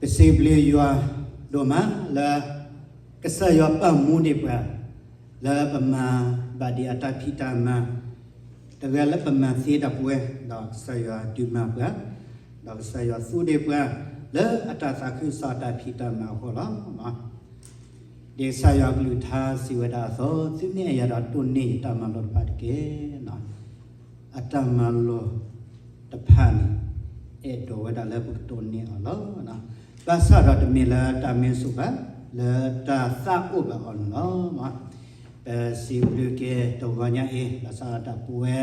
ပစံးဘျုးယွၤဒိၣ်မးလၢ ကစၢ်ယွၤပာ်မူဒံးပှၤ လၢပမၤဘၣ်ဒံးအတၢ်ဖံးတၢ်မၤ, တဂၤလၢပမၤသ့တၢ်ပဝဲ, ဒီးကစၢ်ယွၤဒုးမၤပှၤ, ဒီးကစၢ်ယွၤသူဒံးပှၤ လၢအတၢ်သးခုကစီၣ်အတၢ်ဖံးတၢ်မၤအဃိလီၤ. ဒ်ကစၢ်ယွၤကလုၢ်ကထါစံးဝဲဒၣ်အသိး, သုမ့ၢ်အဲၣ်ယၤဒီးတိၢ်န့ၢ်ယတၢ်မၤလိာ်တဖၣ်တက့ၢ်. အတၢ်မၤလိာ်တဖၣ်န့ၣ် အဲၣ်ဒိးဝဲဒၣ်လၢပကတိၢ်န့ၢ်အီၤလီၤ. ဘၣ်ဆၣ်ဒီးတမ့ၢ်လၢတၢ်မ့ၢ်စိာ်ဘၣ်, လၢတၢ်သးအိၣ်ဘၣ်အီၤန့ၣ်လီၤ. ပစံးဘျုးက့ၤတဂီၤညါအံၤ ဘၣ်ဆၣ်ဒီးတၢ်ပဝဲ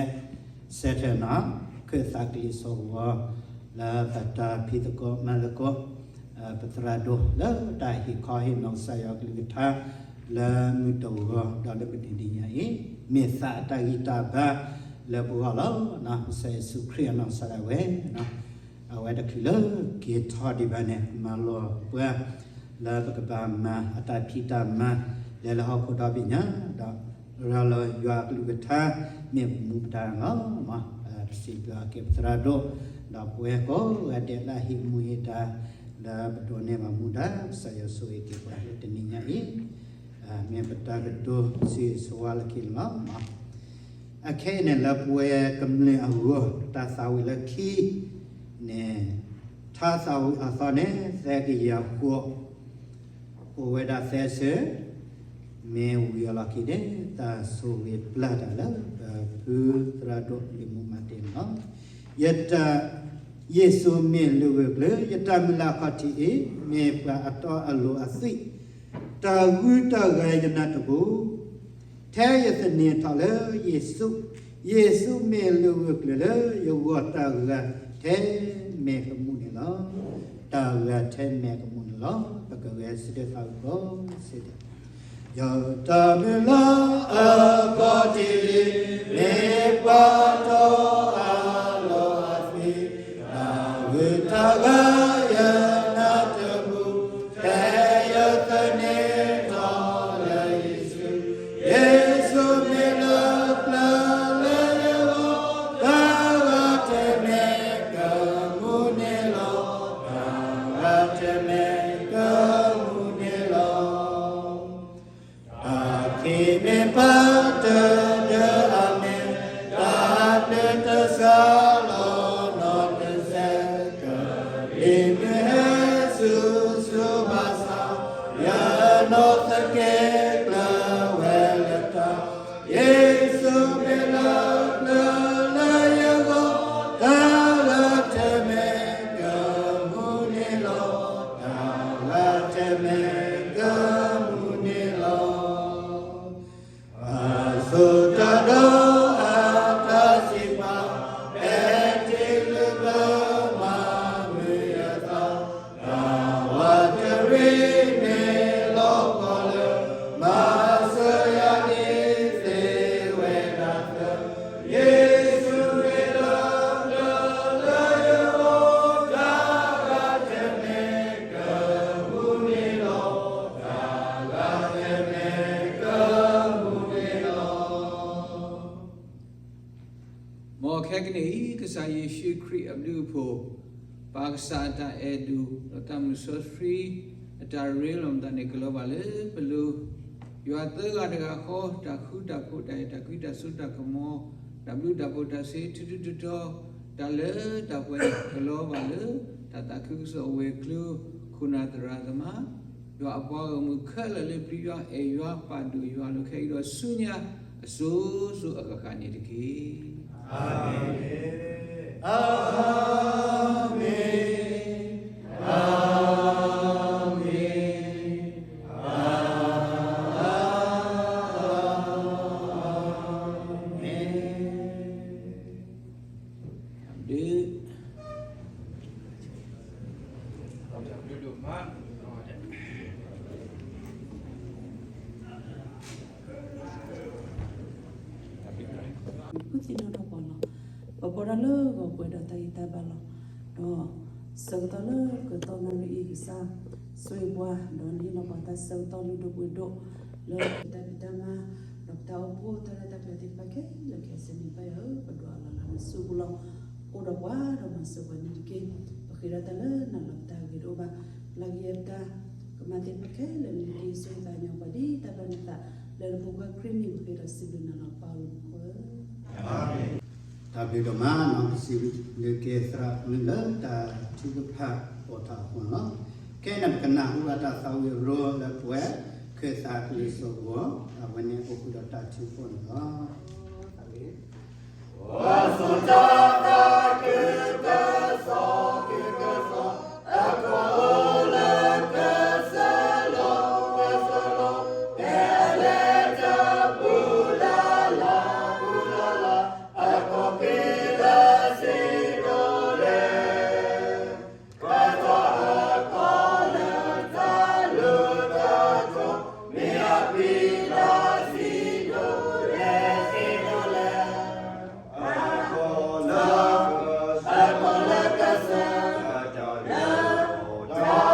စဲထၢၣ်န့ၣ် ခၢၣ်သးကလံၤစိးကဝီၤ လၢပတၢ်ဖံးသကိးမၤသကိး ပသရၣ်ဒိၣ်လၢတၢ်ဟ့ၣ်ခီဟ့ၣ်နီၤကစၢ်ယွၤကလုၢ်ကထါ လၢမုၢ်တဂီၤဒီးလၢပနံၤဒံးညါအံၤ မ့ၢ်သးအတၢ်ဂံၢ်တၢ်ဘါလၢပဂီၢ်လီၤ. ကစၢ်ယ့ၣ်ၡူးခရံာ်အနီၢ်ကစၢ်ဒၣ်ဝဲ အဝဲတချုးလၢက့ၤထီၣ်ဒံးဘၣ်န့ၣ် မၤလိာ်ပှၤ လၢပကဘၣ်မၤအတၢ်ဖံးတၢ်မၤ လဲၤလၢဟီၣ်ခိၣ်ဒီဘ့ၣ်ညါ ဒီးရၤလီၤယွၤအကလုၢ်ကထါ မ့ၢ်ပမူပဒါန့ၣ်လီၤ. ပစံးဘျုးအက့ၤပသရၣ်ဒိၣ် ဒီးပဝဲကိးဂၤဒဲးလၢအဟ့ၣ်မူဟ့ၣ်ဒါ လၢပဒိးန့ၢ်ဘၣ်မူဒါ ကစၢ်ယွၤဆိၣ်ဂ့ၤက့ၤပှၤလၢတနံၤညါအံၤ မ့ၢ်ပတၢ်ကတိၤစံးဆိဝါလၢခံန့ၣ်လီၤ. အခဲအံၤန့ၣ်လၢပဝဲကမျၢၢ်အဂီၢ် တၢ်သးဝံၣ်လၢခံန့ၣ် ထါသးဝံၣ်အသီန့ၣ် သၢကယၤဃိး အိၣ်ဝဲဒၣ်သၢဆၢ, မ့ၢ်ဝံၤအလီၢ်ခံန့ၣ် တၢ်ဆိၣ်ဂ့ၤပျၢ်တၢ်လၢ ဖုသရၣ်ဒိၣ်လံာ်မူမၤတ့ၢ်န့ၣ်လီၤ. ယတၢ်, ယ့ၣ်ၡူးမ့ၢ်လုၢ်ဂၢၢ်ကျၢၤ, ယတၢ်မုၢ်လၢ်အခီၣ်ထံးအံၤ မ့ၢ်ပှၤအတီအလိၤအသွံၣ်, တၢ်ဂုၤတၢ်ဂၤယနၢ်တပူၤ ထဲယသန့ၤထီၣ်လၢယ့ၣ်ၡူး, ယ့ၣ်ၡူးမ့ၢ်လုၢ်ဂၢၢ်ကျၢၤလၢယဂီၢ် တၢ်ဂၤထဲမဲာ်ကမူၣ်န့ၣ်လီၤ. တၢ်ဂၤထဲမဲာ်ကမူၣ်န့ၣ်လီၤ. ပကဂဲၤဆၢထၢၣ်သးဝံၣ်ကိးဆၢဒဲး, ယတၢ်မုၢ်လၢ်အခီၣ်ထံးလံ, မ့ၢ်ပှၤတီအလိၤအသွံၣ်, တၢ်ဂုၤတၢ်ဂၤယနၢ်တပူၤ, ထဲယသန့ၤထီၣ်လၢယ့ၣ်ၡူး, ယ့ၣ်ၡူးမ့ၢ်လုၢ်ကျၢၤလၢယဂီၢ်, တၢ်ဂၤထဲမဲာ်ကမူၣ်န့ၣ်လီၤ. တၢ်ဂၤထဲမဲာ်ကမူၣ်န့ၣ်လီၤ. တၢ်ခံးမ့ၢ်ပာ်တၢၢ်ဒီးအမဲာ်, တၢ်ဘျုးတစှၤလီၤနီတစဲး, ကလံၤမုၢ်ဟဲဆူၣ်ဆူၣ်ဘၣ်ဆၣ်, ယနီၢ်သက့ကျၢၤဝဲလၢတၢ်, ယ့ၣ်ၡူးမ့ၢ်လုၢ်ကျၢၤလၢယဂီၢ်, တၢ်ဂၤထဲမဲာ်ကမူၣ်န့ၣ်လီၤ. တၢ်ဂၤထဲမဲာ်ကမူၣ်န့ၣ်လီၤ. အဆိၣ်တၢ်ဒီးအတၢ်စံးပာ်, ပဲာ်ထံလုၢ်ဘၢမၤမုာ်ယသး, တၢ်ဝးတရံးမ့ၢ်လီၤပှီၢ်လၢ, မၤစၢၤယၤဒ်သ့ဝဲဒၣ်သၢ, ယ့ၣ်ၡူးမ့ၢ်လုၢ်ကျၢၤလၢယဂီၢ်, တၢ်ဂၤထဲမဲာ်ကမူၣ်န့ၣ်လီၤ. တၢ်ဂၤထဲမဲာ်ကမူၣ်န့ၣ်လီၤ. မ်ခဲကနံၣ်အံၤ ကစၢ်ယ့ၣ်ၡူးခရံာ်အဘျုးအဖှိၣ်, ပၢ်ကစၢ်အတၢ်အဲၣ်ဒိၣ် ဒီးတၢ်မုၢ်စီဆှံ အတၢ်ရ့လိာ်မတၤန့ၣ် ကလီၤဘၣ်လၢပလိၤ ယွၤသၢဂၤတဂၤဃီ, တၢ်ဃူတၢ်ဖိး တၢ်အဲၣ်တၢ်ကွံ တၢ်စိတၢ်ကမီၤ, တၢ်ဘျုးတၢ်ဖှိၣ် တၢ်စံးထီၣ်ပတြၢၤ တၢ်လၢတၢ်ပှဲၤန့ၣ် ကလီၤဘၣ်လၢ တၢ်သးခုကစီၣ်ဝဲၤကျိၤ ခိၣ်နၢ်သရၣ်သမါ ဒီးအပှၤဂီၢ်မုၢ်ခဲလၢာ်လၢပျံၤယွၤ အဲၣ်ယွၤ ပာ်ဒိၣ်ယွၤလိာ်ခဲအံၤဒီးဆူညါ အစိၤစိၤအဃၣ်ဃၣ်န့ၣ်တက့ၢ်. အၤမ့ၣ်, အၤမ့ၣ်, အၤမ့ၣ်, အၤမ့ၣ်. ဖုသ့ၣ်နီၣ်ထီၣ်ပှၤလီၤ. ပပီၤတၢ်လၢဂီၤပှဲၤဒီးတၢ်ဂံၢ်တၢ်ဘါလီၤ. ဒီးဆၢကတီၢ်လၢကတီၢ်နၣ်ရံၣ်အံၤ ကစၢ်ဆိၣ်ဂ့ၤပှၤ ဒီးန့ၢ်လီၤပှၤတၢ်ဆၢကတီၢ်လုၢ်ဒိၣ်ပှ့ၤဒိၣ် လၢပတၢ်ဖံးတၢ်မၤ ဒီးပတၢ်အိၣ်ဖှိၣ်တၢ်ရဲၣ်တၢ်ကျဲၤသ့ၣ်တဖၣ်ခဲလၢာ်ခဲဆ့န့ၣ် ပၢ်ယွၤဧၢ ပဒိးအလီၢ်လၢနစုပူၤလီၤ. အိၣ်ဒီးပှၤဒီးမၤစၢၤပှၤန့ၣ်တက့ၢ်. ပဃ့ဒီးတၢ်လၢနၤလီၤ ပတၢ်ဂ့ၤတအိၣ်ဘၣ်. လၢကယဲၢ်တၢ် ကမၤသ့ၣ်တဖၣ်ခဲလၢာ်န့ၣ် က့ၤဆိၣ်ဂ့ၤသးညီပှၤဒ်တၢ်ဘၣ်နသး လၢနဖိခွါခရံာ်မံၤပဃ့ဒီးစံးဘျုးနၤလီၤ ပၢ်ဧၢ. တၢ်ဘျုးဒိၣ်မး နီၢ်ပစံးဘျုးက့ၤသရၣ်မုၣ်လၢတၢ်ထုကဖၣ်အိၣ်ထီၣ်အဃိန့ၣ်လီၤ. ခဲအံၤန့ၣ်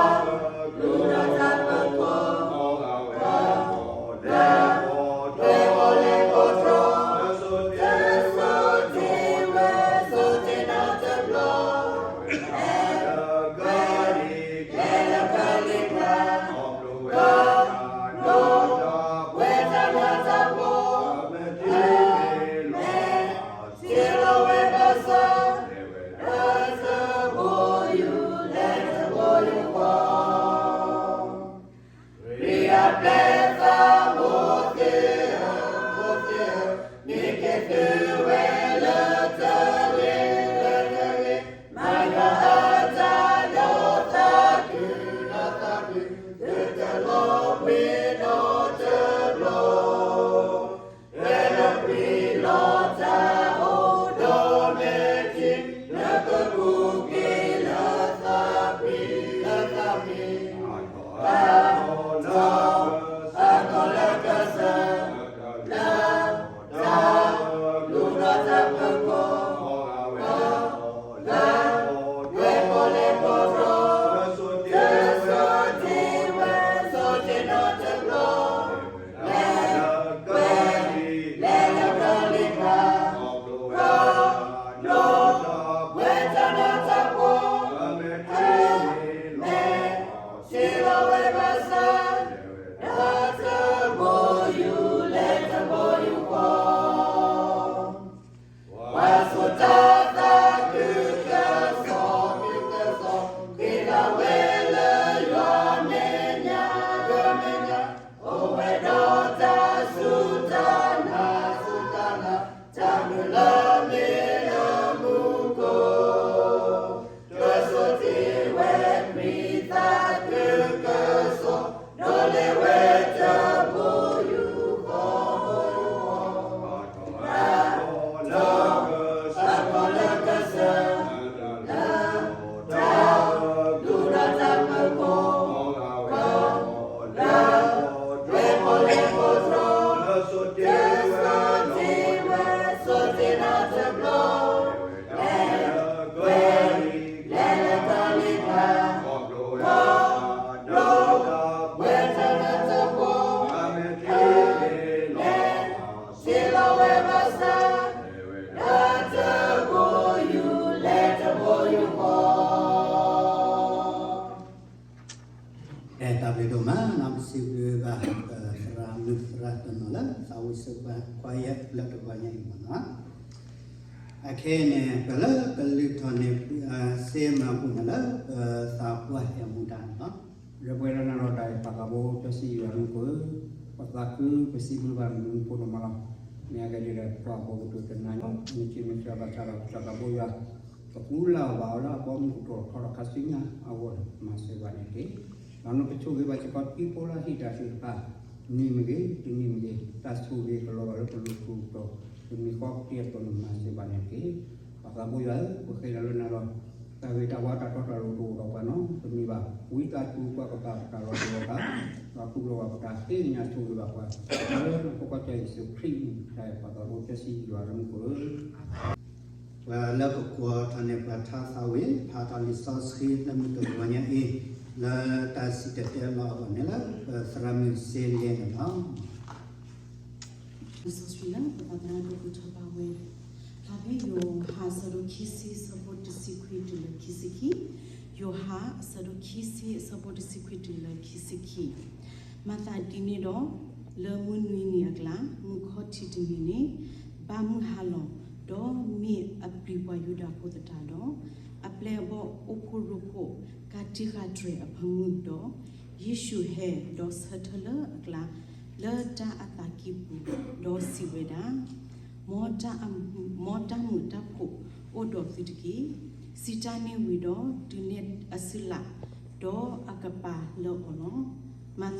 ပကနၢ်ဟူဘၣ်တၢ်သးဝံၣ်ရိလၢပဝဲ ခၢၣ်သးကလုာ်စ့ၢ်ကီး အဝဲန့ၣ်အိၣ်ဃုာ်ဒီးတၢ်ထုကဖၣ်န့ၣ်လီၤ. တၢ်ဘျုးဒိၣ်မး နီၢ်ပစံးဘျုးဘၣ် သရၣ်မုၣ်သရၣ်တနီၤလၢ သးဝံၣ်စၢၤပှၤ ခွါယဲၢ်လၢတဂီၤညါအံၤမ့ၢ်နီၤ. အခဲအံၤန့ၣ် ပလၢကလုၢ်ထီၣ်န့ၣ် စ့မၤပူၤန့ၣ်လၢ ပသးပှၢ်ဟဲမူဒါန့ၣ်လီၤ. ဒီပုၢ်ဝဲၢ်လၢနၤဒီးတၢ်အဲၣ်ပၢ်သးဘိ စီဆှံယွၤမူခိၣ်ဧၢ, ပသးခုပစံးဘျုးဘၣ်နမူခိၣ်ဒိၣ်မးလီၤ. မ့ၢ်အဂ့ၢ်ဒ်လဲၣ် ပှၤဘီကတိၤတနၤညါ နက့မ့ၢ်စၢၤဘၣ်ဆၣ်ဒီးပတၢ်သးဘိယွၤ ပကူလၢ်အီၣ်ဘၣ်အီၤလၢအဘီမုၢ်ကတီၢ်ထီဒီးခါဆူညါအဂီၢ်န့ၣ် မၤစၢၤဘၣ်န့ၣ်တက့ၢ်. ဒီးနကဆိၣ်ဂ့ၤဘၣ်စ့ၢ်ကီးတံၤဖိလၢဟံၣ်တၢ်ထုကဖၣ် နံၤမ့ၢ်ဂ့ၤ တနံၤမ့ၢ်ဂ့ၤ တၢ်ဆိၣ်ဂ့ၤကလီၤဘၣ်လၢပလိၤခိၣ်ကတီၢ် ပမ့ၢ်ဃီကတ့ၢ်အသိးန့ၣ် မၤစၢၤဘၣ်န့ၣ်တက့ၢ်. ပၢ်သးဘိယွၤဧၢ, ပဃ့လီၤလၢနၤလီၤ. တၢ်ဂ့ၤတၢ်ဝါတၢ်တီတၢ်လိၤတအိၣ်ဒီးပှၤနီတမံၤဘၣ်. ဝံသးစူၤကွၢ်ကပၤပတၢ်လီၤတူာ်လီၤကာ်, ဒီးတူၢ်လိာ်ဘၣ်ပတၢ်ဃ့ကညးဆိၣ်ဂ့ၤဘၣ်ပှၤ လၢနဖိခွါကစၢ်ယ့ၣ်ၡူးခရံာ်အမံၤ တၢ်အဲၣ်ပၢ်သးဘိစီဆှံယွၤလၢမူခိၣ်ဧၢ. ပှၤလၢကကွၢ်ထီၣ်န့ၣ် ပှၤထါသးဝံၣ် ဖးထီၣ်လံာ်စီဆှံလၢမုၢ်တဂီၤညါအံၤ လၢတၢ်စံၣ်တဲၤတဲလီၤအဂီၢ်န့ၣ်လၢ ပသရၣ်မုၣ်စ့လ့န့ၣ်လီၤ. လံာ်စီဆှံလၢပဘၣ်သရၣ်ဒိၣ်ကထီၣ်ဘၣ်ဝဲ ဖျါဖဲယိၤဟၣ်အဆၢဒိၣ်ခံဆံ ဆၢဖိတဆံခွံတုၤလၢခံဆံခံ, ယိၤဟၣ် အဆၢဒိၣ်ခံဆံ အဆၢဖိတဆံခွံတုၤလၢခံဆံခံ. မၤသးဒ်န့ၣ်ဒီး, လၢမုၢ်နွံနံၤအကျါ, မုၢ်ခီၣ်ထံးတနံၤန့ၣ်, ဘၣ်မုၢ်ဟါလီၤ, ဒီးမ့ၢ်အပျံၤပှၤယူဒၤဖိသတးဒီး, အပျဲၢ်အဘီၣ်အိၣ်ဖှိၣ်ရိဖှိၣ် ကးတံာ်ဃာ်တြဲၤအဖၢမုၢ်ဒီး, ယ့ၣ်ၡူးဟဲဒီးဆၢထၢၣ်လၢအကျါ, လၢတၢ်အသးကံၢ်ပူၤ, ဒီးစံးဝဲဒၣ်, မ်တၢ်မူ, မ်တၢ်မုာ်တၢ်ဖိးအိၣ်ဒီးသုတက့ၢ်. စံးတၢ်န့ၣ်ဝံၤဒီး, တုၤနဲၣ်အစုလာ်, ဒီးအကပၤလၢအီၤလီၤ. မၤ